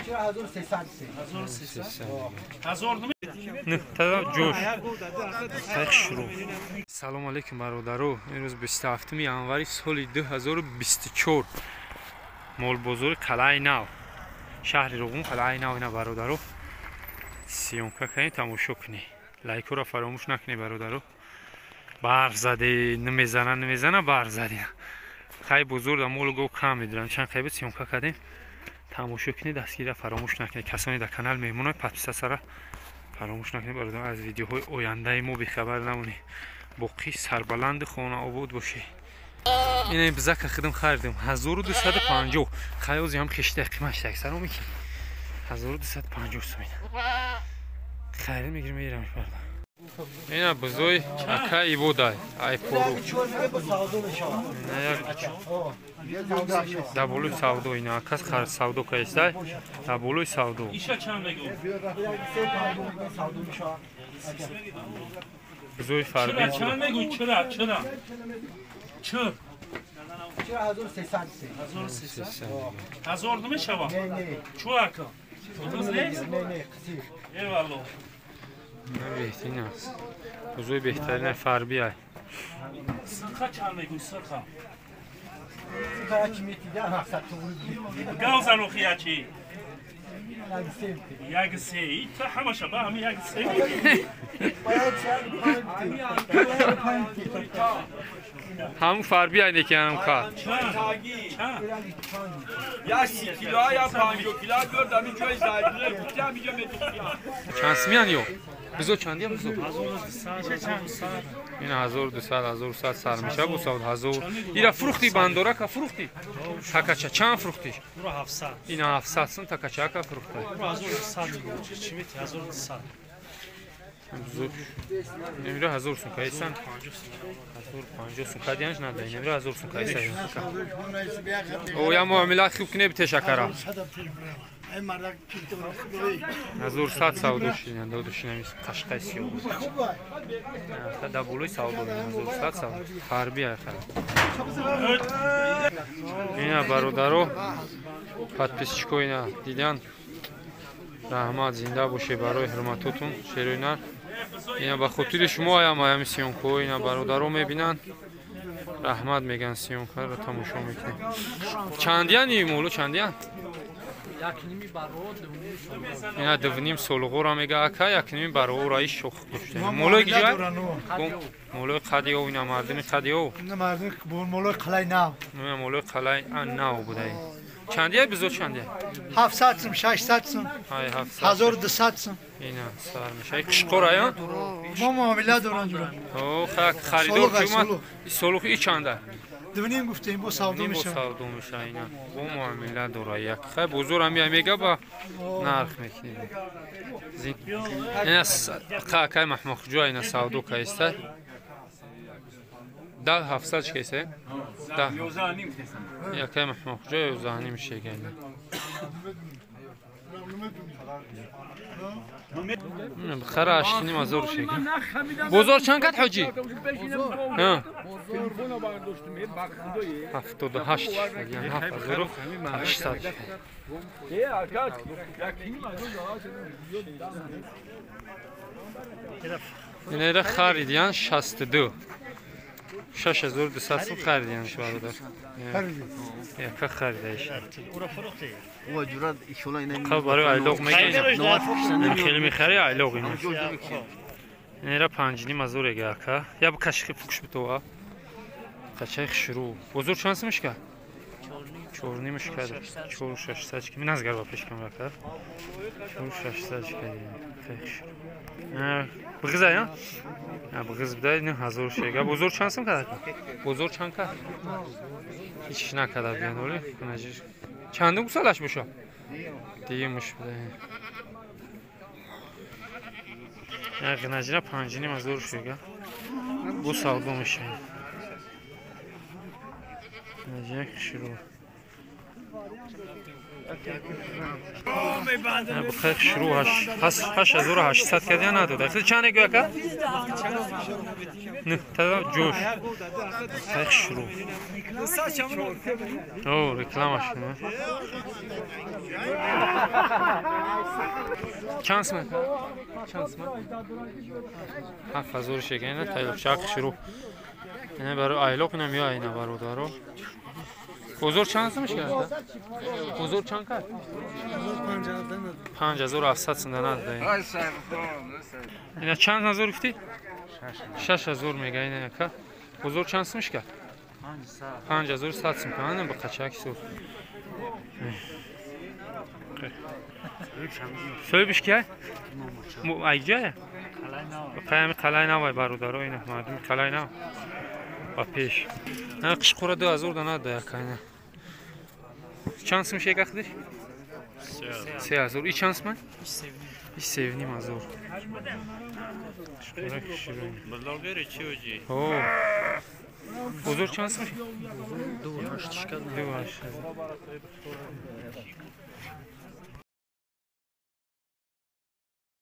1300. 1300. Ҷош. Шурӯъ. Салом алейкум бародаро. Имрӯз 27 январи соли 2024. Молбозори Қалъаи Нав. Шаҳри Роғун Қалъаи Нав ина бародаро. Съёмка кунед, тамошо кунед. Лайкҳоро фаромӯш накунед бародаро. Барф заде, намезана, намезана, барф заде. Хай бозор да молу гов кам медорам. Чанд қайб съёмка кардем. Тамошо кунед, дастгирӣ фаромӯш накунед. Касоне дар канал меҳмонай подписаться фаромӯш накунед бародаро, аз видеоҳои ояндаи мо бехабар намонед. Боқӣ сарбаланди хонаобод бошед. Ина бизака хидм харидем 1250. Хаёзи ҳам хишта қимаш так саром мекин. 1250 сомин. Хайр мегирем мерам барда. Ина бузой ака ибодай ай пору. Да болои савдо ина акас хар савдо кайстай. Да болои савдо. Иша чанд мегӯ? Бузой фарбӣ. Чанд мегӯ? Чира, чира. Чир. 1300. 1300. 1000 намешава? Не, не. Чу ака? Дуруст нест? Не, не, қисир. Э валло. Беҳтарин аст. Бузой беҳтарин фарбӣ ай. Сирха чанд мегӯ? Сирха. Сирха яки метида мақсад туғри. Гав занухи ячи. Як се. Як се. Та ҳамаша ба ҳами як се. Ҳамун фарбӣ ай неки ҳам кар. Я 30 кило, я 50 кило, дор ами ҷои зайдуне, кутя миҷа метухтия. Чанд смиян ё? Бизо чандия бизо? Ин 1200, 1100 сар меша бо савд 1000. Ира фрухти бандорака фрухти. Такача чанд фрухти? 700. Ин 700 сум такача ака фрухта. 1200 мегӯ. Чӣ мети 1200? Немира 1000 сум кайсан. 1050 сум кадианш надай. Немира 1000 сум кайсан. О я муомила хуб кунеб тешакара. 1100 савдо шина, додо шина мис қашқай сиё. Та болои савдо 1100 савдо. Фарби ай хар. Ина бародаро подписчико ина дидан. Раҳмат, зинда боше барои ҳурматотун, шерои нар. Ина ба хотири шумо аям аями съёмкаҳо ина бародаро мебинанд. Раҳмат меган съёмкаро тамошо мекунем. Чандиян и моло чандиян? Ина 2.5 солғора мега ака, 1.5 баровора иш шох дошта. Молои гиҷай? Молои қадиё ина мардими қадиё. Ина мардими молои қалай нав. Ина молои қалай нав будай. Чандия бизо чандия? 700 сум, 600 сум. Ай 700. 1200 сум. Ина сар мешай қишқор ая? Мо муомила доран ҷура. О, хак харидор кумат. Солух и чанда? 2.5 гуфтем, бо савдо меша. Бо савдо меша ина. Бо муомила дора як. Хай бозор ами мега ба нарх мекунем. Ина қакай маҳмахҷо ина савдо кайста. Да 700 чикайса? Да. Якай маҳмахҷо 11.5 шега ина. Хара 8.5 ҳазор шега. Бозор чанд кад ҳоҷӣ? Ҳа. 78 7800. Инера харидиян 62. 6200 сум харидиянш бародар. Яка харидаиш. Қаб барои айлоқ мегирем. Хеле мехари айлоқ ина. Инера 5.5 ҳазор эга ака. Я бу кашихи фукш битова. Қачай хушрӯ. Бозор чанд сумишка? 4.5 шка. 4.600 чика. Мин азгар ба пеш кам рака. 4.600 чика. Хеле хушрӯ. Бғиза я? Бғиз бидай 9000 шега. Бозор чанд сум када? Бозор чанд кад? Ҳеч накада биён оли. Чандум гусалаш боша? Дигимуш бидай. Як наҷира 5.5 ҳазор шега. Бу савдо мешавад. Наҷира хушрӯ. Бухай хушрӯ 8800 кардия надода. Хеле чанд егӯ ака? 9 ҷош. Бухай хушрӯ. О, рекламаш. Чанд сум? Чанд сум? 7000 шека ина тайлоқча хушрӯ. Ина барои айлоқ ина меояд ина бародаро. Бозор чанд сум шуда? Бозор чанд кард? 5700 сум дана. Ина чанд ҳазор гуфтӣ? 6000 мега ина яка. Бозор чанд сум шуда? 5100 сум кана ба қачак сур. Соҳибиш кия? Айҷая? Қаями қалай навай бародаро ина мардуми қалай нав. Ба пеш. На қишқура 2000 дана да яка ина. Чанд сум шека худиш? 3000. И чанд сум? 3,5 ҳазор. Қишқура киширу. Блогери чи оҷи? О. Бозор чанд сум? 2,8 шикад. 2,8.